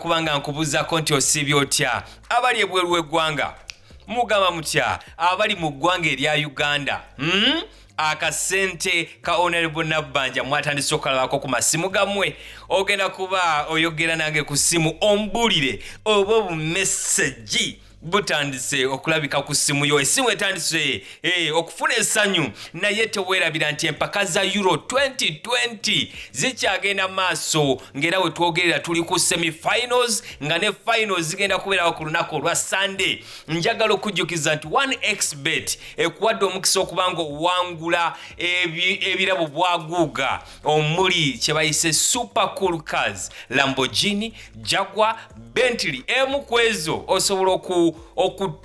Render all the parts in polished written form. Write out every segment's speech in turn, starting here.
Kubanga nkubuuzaako nti osiibye otya? Abali ebweru w'eggwanga mugamba mutya? Abali mu ggwanga erya Uganda, Akasente ka Honorable Nabbanja mwatandise okukalabako ku masimu gammwe. Ogenda kuba oyogera nange ku ssimu ombuulire oba obumesegi butandise okulabika ku ssimu yo. Essimu etandise okufuna essanyu, naye teweerabira nti empaka za Euro 2020 zikyagenda maaso, ng'era we twogerera tuli ku semifinals, nga ne finals zigenda kubeerawo ku lunaku olwa Sunday. Njagala okujjukiza nti 1xBet ekuwadde omukisa okuba nga owangula ebirabo bwaguuga, omuli kye bayise super cool cars, Lamborghini, Jaguar, Bentley. Emu ku ezo osobola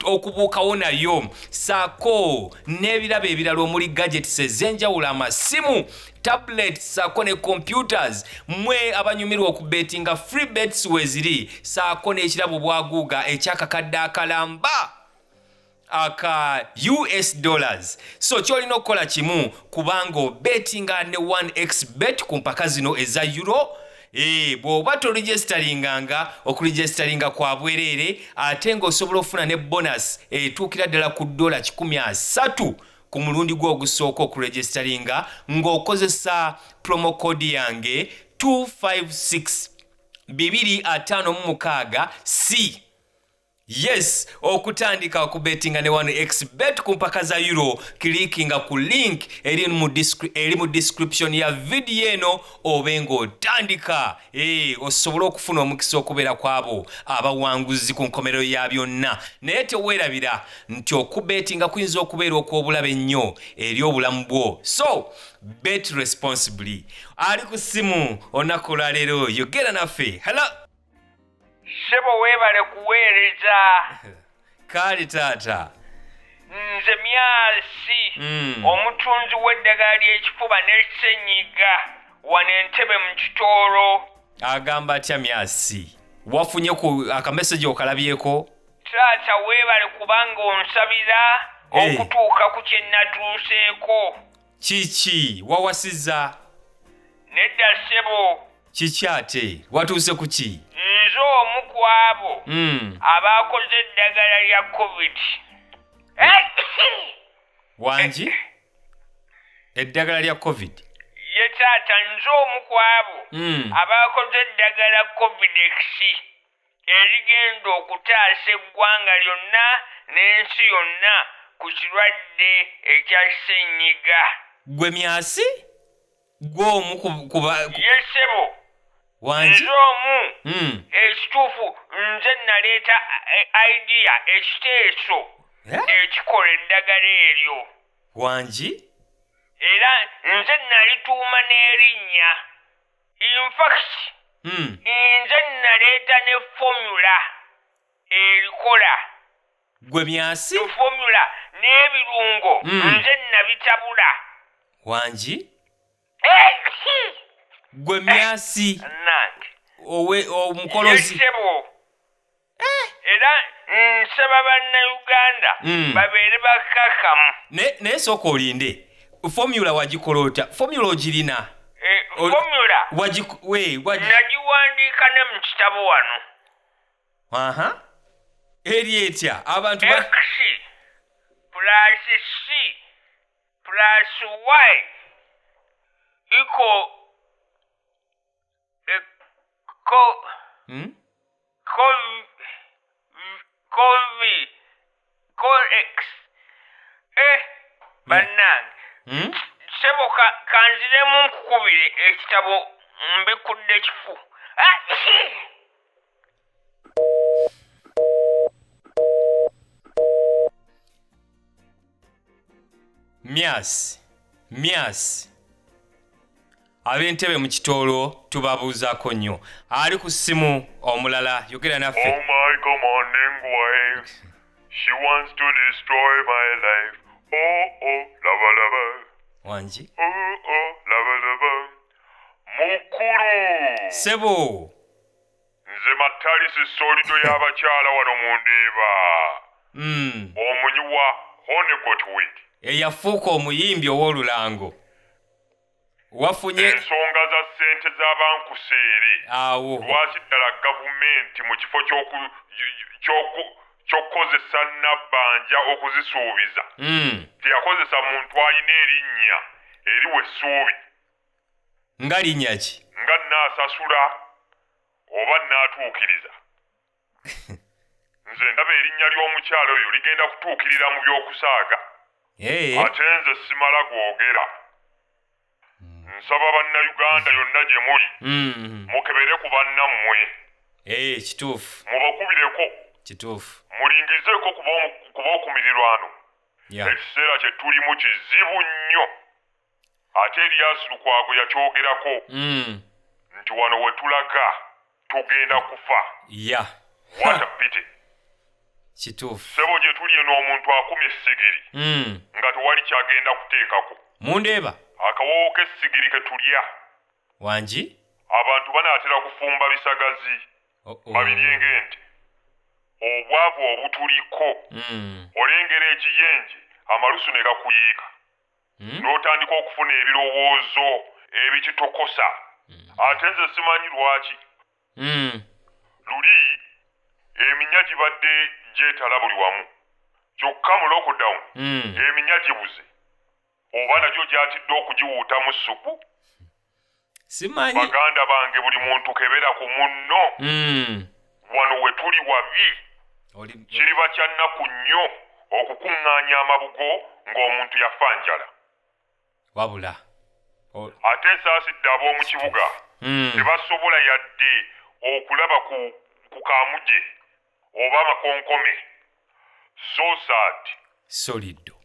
okubuukawo nayo, saako n'ebirabo ebirala omuli gadgets ez'enjawulo, amasimu, tablet saako ne computers. Mwe abanyumirwa okubetinga, free bets weziri, saako n'ekirabo bwaguuga ekyakakadde akalamba aka US dollars. So kyolina okukola kimu, kubanga obetinga ne 1x Bet ku mpaka zino eza Euro. Bw'oba toregistaringanga, okuregistaringa kwa bwereere, ate ng'osobola okufuna ne bonus etuukira ddala ku dola 130 ku mulundi gwo ogusooka okuregistaringa ng'okozesa promo code yange 256 256 C. Yes, okutandika okubetinga ne 1x Bet ku mpaka za Euro, clickinga ku link eri mu description ya vidiyo eno, obe ng'otandika osobola okufuna omukisa okubeera ku abo abawanguzi ku nkomerero ya byonna. Naye teweerabira nti okubetinga kuyinza okubeera okw'obulabe ennyo eri obulamu bwo, so bet responsibly. Ali ku ssimu olunaku olwaleero, yogera naffe. Hello. Ssebo, weebale kuweereza. Kaali taata. Nze Myasi, omutunzi w'eddagala ly'ekifuba ne ssenyiga wano Entebe mu Kitooro. Agamba atya Myasi? Wafunye ku akameseji, okalabyeko? Taata, weebale kubanga onsabira okutuuka ku kye natuuseeko. Kiki? Wawasiza? Nedda ssebo. Kiki ate? Watuuse ku ki? Nze omu ku abo abakoze eddagala lya COVID. Wangi? Eddagala lya COVID? Ye taata, nze omu ku abo abakoze eddagala Covidex erigenda okutaasa eggwanga lyonna n'ensi yonna ku kirwadde ekya ssenyiga. Gwe Myasi? Gwe omu Ye ssebo. Wangi? Nze omu. Ekituufu, nze naleeta idea, ekiteeso ekikola eddagala eryo. Wangi? Era nze nalituuma n'erinnya. In fact, nze naleeta ne formula erikola. Gwe Myasi? Formula n'ebirungo nze nabitabula. Wangi? Gwe Myasi? Nange. Owe omukolozi? Ssebo, era nsaba Bannayuganda babeere bakkakkamu. Naye sooka olinde, formula wagikola otya? Formula ogirina? Formula We nagiwandiika ne mu kitabo wano. Aha, eri etya? Abantu X plus C plus Y equal ko ko v ko x. Bannange. Sebo, kanziremu nkukubire ekitabo, mbikudde kifu. Ah! Myasi, Myasi, ab'Entebe mu Kitoolo tubabuuzaako nnyo. Ali ku ssimu omulala, yogera naffe. Oh my commanding wife, she wants to destroy my life. Oh oh, lava lava. Wangi? Oh oh, lava lava. Mukulu. Sebo. Nze Matalisi Solido y'abakyala wano mu Ndeeba. Omunywi wa Honeygoat Weed. Eyafuuka omuyimbi ow'olulango. Wafunye ensonga za ssente z'abankuseere. Awo Lwaki ddala gavumenti mu kifo ky'okukozesa Nabbanja okuzisuubiza, teyakozesa muntu alina erinnya eriwa essuubi? Nga linnya ki? Nga nnaasasula oba nnaatuukiriza. Nze ndaba erinnya ly'omukyala oyo ligenda kutuukirira mu by'okusaaga. Ate nze simala googera. Nsaba Bannayuganda yonna gye muli, mukebere ku bannammwe. Kituufu. Mubakubireko. Kituufu. Mulingizeeko ku b'okumirirwano. Ekiseera kye tulimu kizibu nnyo. Ate Erias Lukwago yakyogerako nti wano we tulaga tugenda kufa. What a pity. Kituufu. Ssebo gye tuli eno omuntu akumye essigiri nga tewali kyagenda kuteekako. Mundeeba. Akawoowo k'essigiri ke tulya. Wangi? Abantu banaatera kufumba bisagazi. Babirye ng'ente. Obwavu obutuliko. Olengera ekiyenje amalusu ne gakuyiika. N'otandika okufuna ebirowoozo ebikitokosa. Ate nze simanyi lwaki. Luli eminya gibadde gyetala buli wamu. Kyokka mu lockdown eminya gibuze. Oba nagyo gyatidde okugiwuutamu ssupu. Simanyi. Baganda bange buli muntu kebera ku munno. Wano we tuli wabi. Kiriba kya nnaku nnyo okukuŋŋaanya amabugo ng'omuntu yafa njala. Wabula. Ate nsaasidde ab'omu kibuga tebasobola yadde okulaba ku kamuje oba amakonkome. So sad. Solido.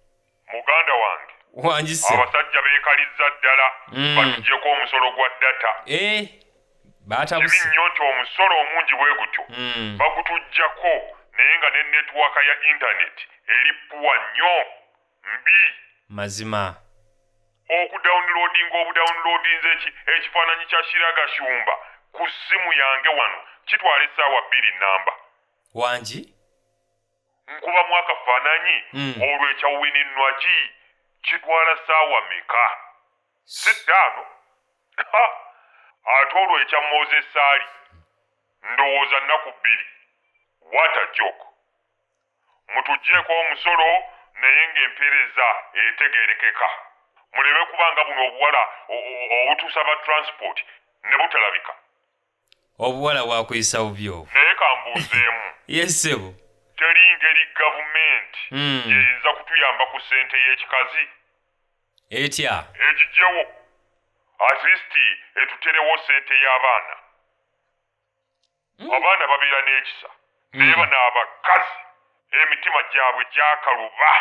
Muganda wange. Wangi. Abasajja beekalizza ddala batuggyeko omusolo gwa data. Batabuse. Kibi nnyo nti omusolo omungi bwe gutyo bagutuggyako, naye nga ne netiwaaka ya internet eri puwa nnyo mbi. Mazima. Okudownloadinga obudownloadinze ekifaananyi kya Shiraga Shumba ku ssimu yange wano kitwala essaawa 2 namba. Wangi? Nkubamu akafaananyi olwo ekya Winnie Nwagi kitwala ssaawa meka? Si 5. Ate olwo ekya Moses Ssali ndowooza nnaku 2. What a joke. Mutuggyeko omusolo naye ng'empeereza etegeerekeka. Muleme kubanga buno obuwala obutusaba transport ne butalabika. Obuwala bwakuyisa bubi obwo. Naye kambuuzeemu. Yes, ssebo. Teri ngeri gavumenti yeyinza kutuyamba ku ssente y'ekikazi. Etya? Egigyewo. At least etuterewo ssente y'abaana. Abaana babeera n'ekisa. Naye bano abakazi emitima gyabwe gyakaluba.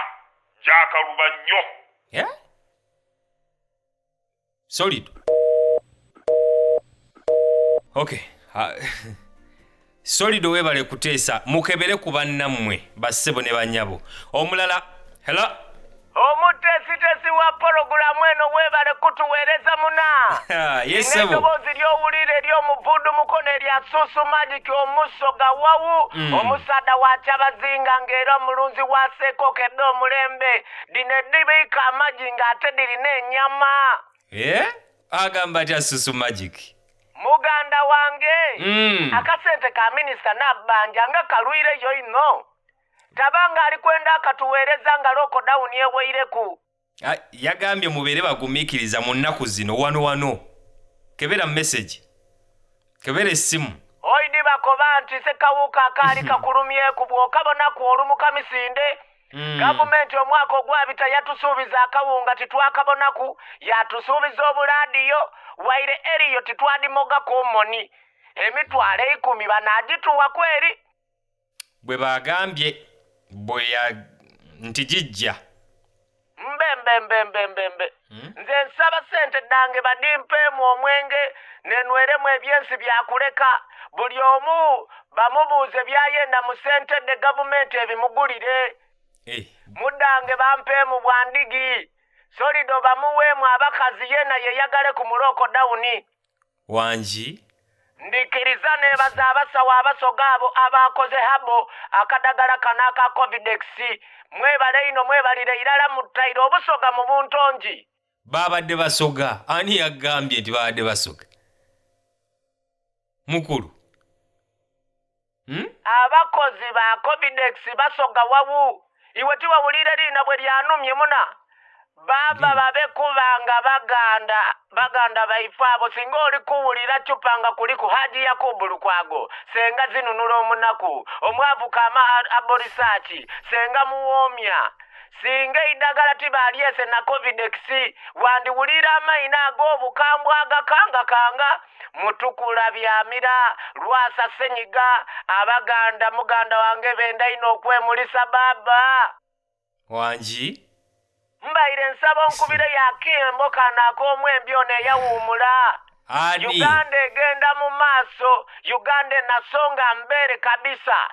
Gyakaluba nnyo. Yeah? Solid. Okay. Solido webale kuteesa. Mukebere ku bannammwe bassebo ne bannyabo. Omulala. Hello. Omutesitesi wa porogulamu eno webale kutuweereza muna. Yes, ssebo. Eddoboozi ly'owulira ery'omuvudu mukono erya Susu Magic omusoga wawu. Omusaada wa Kyabazinga ng'era omulunzi wa Ssekokedde omulembe. Lino eddibiika amagi ng'ate lirina ennyama. Agamba atya Susu Magic? Muganda wange. Akasente ka minisita Nabbanja nga kalwireyo ino. Tabanga alikwenda akatuweereza nga lockdown eweireku. Yagambye mubeere bagumiikiriza mu nnaku zino wano wano. Kebera message. Kebera essimu. Oidi bakoba nti ssekawuka akaali kakulumyeku bw'okabonaku olumuka misinde. Gavumenti omwaka ogwabita yatusuubiza akawunga titwakabonaku, yatusuubiza obulaadiyo, waire eriyo titwadimogako omoni. Emitwalo 10 banaagituwa kweri. Bwe bagambye nti gijja. Mbembembembembembe. Nze nsaba ssente dange badimpeemu omwenge nenweremu ebyensi byakuleka. Buli omu bamubuuze byayenda mu ssente de gavumenti ebimugulire. Mudange bampeemu bwandigi. Solido bamuweemu abakazi yena yeyagale ku muloko dawuni. Wangi? Ndikiriza nebaza abasawo abasoga abo abakoze habo akadagala kano aka Covidex. Mwebale ino mwebalire irala muttaire obusoga mu buntongi. Babadde basoga. Ani yagambye nti babadde basoga? Mukulu. Abakozi ba Covidex basoga wawu. Iwe tiwawulire liina bwe lyanumye muna. Baba babe kubanga baganda baife abo singa oli kuwulira cupa nga kuliku Haji Yakubu Lukwago, senga zinunula omunaku, omwavu kama aborisachi, senga muwomya. Singa eddagala tibalyese na Covidex, wandiwulira amayina ag'obukambwe agakangakanga. Mutukula byamira, Lwasa Senyiga, abaganda muganda wange benda ino okwemulisa baba. Wangi? Mbaire nsaba onkubire yakembo kano ak'omwembi ono eyawummula. Ani? Uganda egenda mu maaso, Uganda enasonga mbere kabisa.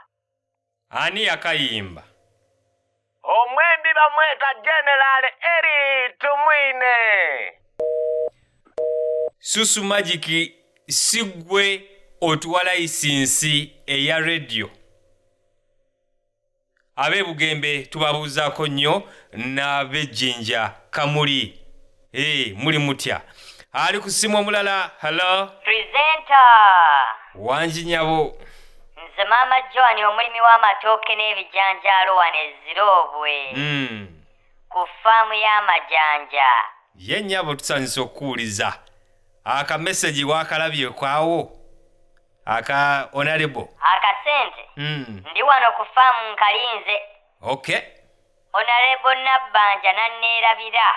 Ani yakayimba? Omwembi bamweta General Eri Tumwine. Susu Magic si ggwe otuwa layisinsi eya radio. Ab'e Bugembe tubabuuzaako nnyo n'ab'Ejjinja Kamuli. Muli mutya? Ali ku ssimu omulala. Hello? Presenter. Wangi nnyabo. Nze Maama Joan omulimi w'amatooke n'ebijanjaalo wano e Ziroobwe. Ku ffaamu y'amajanja. Ye nnyabo tusanyuse okukuwuliza. Akameseji wakalabye awo? Aka honorable. Akasente. Ndi wano ku ffaamu nkalinze. Okay. Honorable Nabbanja nanneerabira.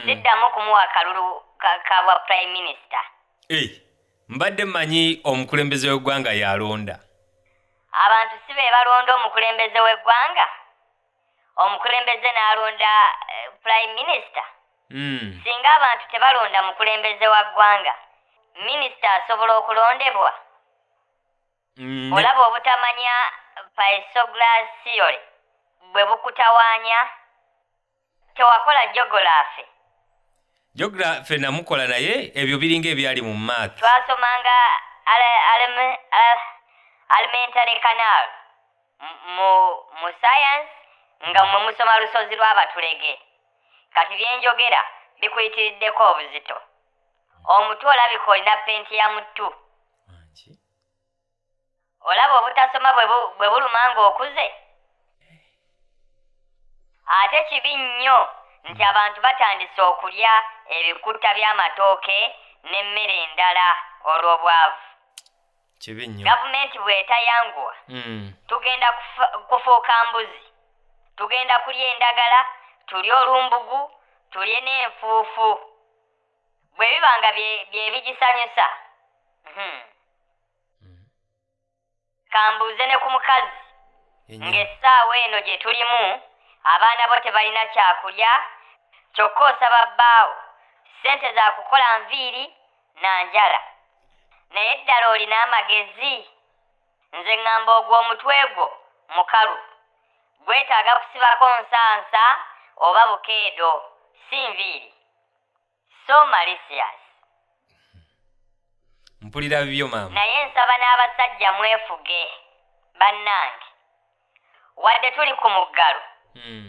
Siddamu kumuwa kalulu ka bwa Prime Minister. Mbadde mmanyi omukulembeze w'eggwanga yalonda. Abantu si be balonda omukulembeze w'eggwanga? Omukulembeze n'alonda Prime Minister? Singa abantu tebalonda mukulembeze wa ggwanga, minisita asobola okulondebwa? Olaba obutamanya Pythagoras theory bwe bukutawaanya? Tewakola geography. Geography namukola naye ebyo biringa ebyali mu math. Twasomanga alimentary canal mu science nga mmwe musoma lusozi lw'abatulege. Kati byenjogera bikuyitiriddeko obuzito. Omutwe olabika olina penti ya muttu. Olaba obutasoma bwe buluma ng'okuze? Ate kibi nnyo nti abantu batandise okulya ebikuta by'amatooke n'emmere endala olw'obwavu. Kibi nnyo. Gavumenti bw'etayanguwa, tugenda kufuuka mbuzi. Tugenda kulya endagala, tulye olumbugu, tulye n'enfuufu. Bwe biba nga bye bigisanyusa. Kambuuze ne ku mukazi. Ng'essaawa eno gye tulimu, abaana bo tebalina kyakulya, kyokka osaba bbaawo ssente za kukola nviiri na njala. Naye ddala olina amagezi? Nze ŋŋamba ogwo omutwe gwo mukalu. Gwetaaga kusibako nsansa oba bukeedo, si nviiri. So malicious. Mpulira bibyo maama. Naye nsaba n'abasajja mwefuge bannange. Wadde tuli ku muggalo,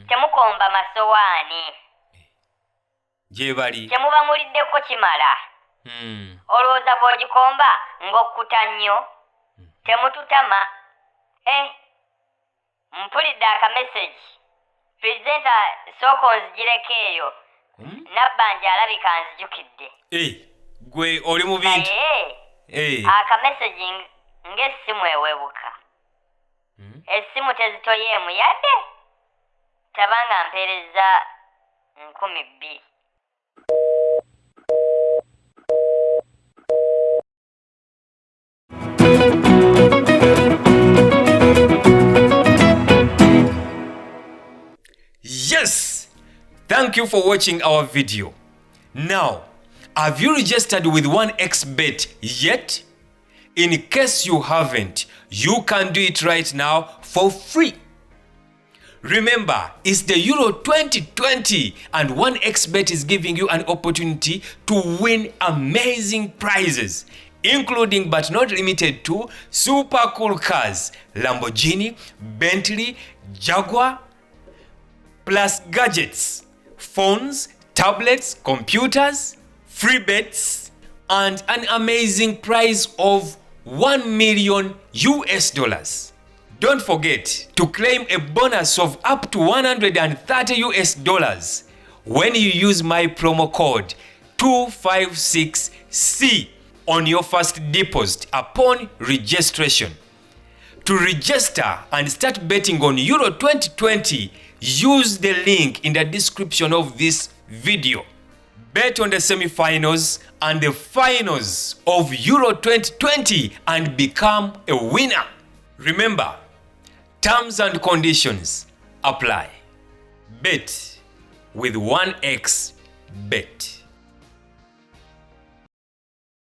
temukomba masowaani. Gye bali. Temuba muliddeko kimala. Olowooza bw'ogikomba ng'okkuta nnyo. Temututama. Mpulidde akameseji. Pulezidenti sooka onzigireko eyo. Nabbanja alabika nzijukidde. Gwe oli mu bintu. Naye akameseji ng'essimu ewebuka. Essimu tezitoyeemu yadde. Tabanga mpeereza 2,000. Yes! Thank you for watching our video. Now, have you registered with 1xBet yet? In case you haven't, you can do it right now for free. Remember, it's the Euro 2020 and 1xBet is giving you an opportunity to win amazing prizes, including but not limited to super cool cars, Lamborghini, Bentley, Jaguar, plus gadgets, phones, Tablets, computers, free bets, and an amazing prize of 1 million US dollars. Don't forget to claim a bonus of up to 130 US dollars when you use my promo code 256C on your first deposit upon registration. To register and start betting on Euro 2020, use the link in the description of this video. Bet on the semi-finals and the finals of Euro 2020 and become a winner. Remember, terms and conditions apply. Bet with 1xBet.